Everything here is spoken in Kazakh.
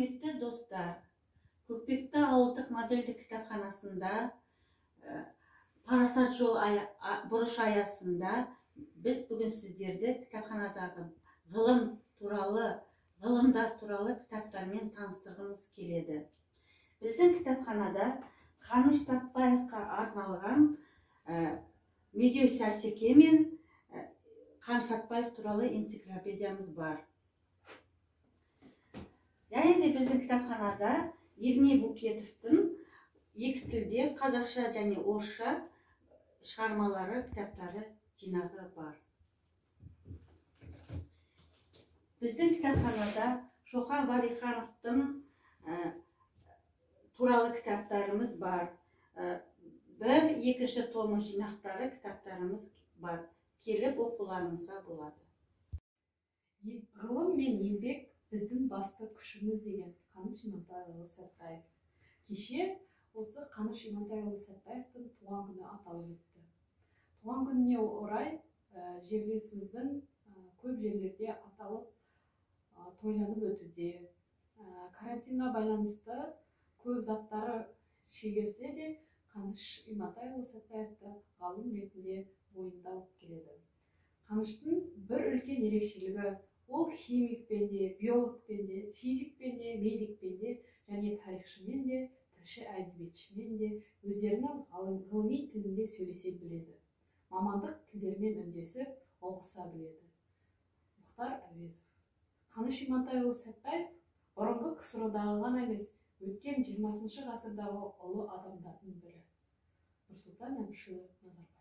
Құрметті достар, Көкпекті ауылдық модельдік кітапханасында Парасат жол бұрыш аясында біз бүгін сіздерді кітапханадағы ғылым туралы, ғылымдар туралы кітаптармен таныстырғымыз келеді. Біздің кітапханада Қаныш Сәтбаевқа арналған Медеу Сәрсеке мен Қаныш Сәтбаев туралы энциклопедиямыз бар. Және де біздің кітапханада Евней Букетовтің екі тілде, қазақша және орысша шығармалары, кітаптары жинағы бар. Біздің кітапханада Шоқан Валихановтың туралы кітаптарымыз бар. Бір, екінші томы жинақтары кітаптарымыз бар. Келіп оқуларыңызға болады. Ғылым мен еңбек біздің басты күшіміз деген Қаныш Имантайұлы Сәтбаев. Кеше осы Қаныш Имантайұлы Сәтбаевтың туған күні аталып өтті. Туған күніне орай жерлесіміздің көп жерлерде аталып, тойланып өтуде. Карантинға байланысты көп заттары шегерсе де, Қаныш Имантайұлы Сәтбаевты ғалым ретінде мойындалып келеді. Қаныштың бір үлкен ерекшелігі ол химикпен де, биологпен де, физикпен де, медикпен де, және тарихшымен де, тілші әдебиетшімен де өздерінің ғылыми тілінде сөйлесе біледі. Мамандық тілдермен үндесіп, ұғыса біледі. Мұхтар Әуезов. Қаныш Имантайұлы Сәтбаев бұрынғы КСРО-дағы ғана емес, өткен 20 ғасырдағы ұлы адамдардың бірі. Нұрсұлтан Әбішұлы Назарбаев.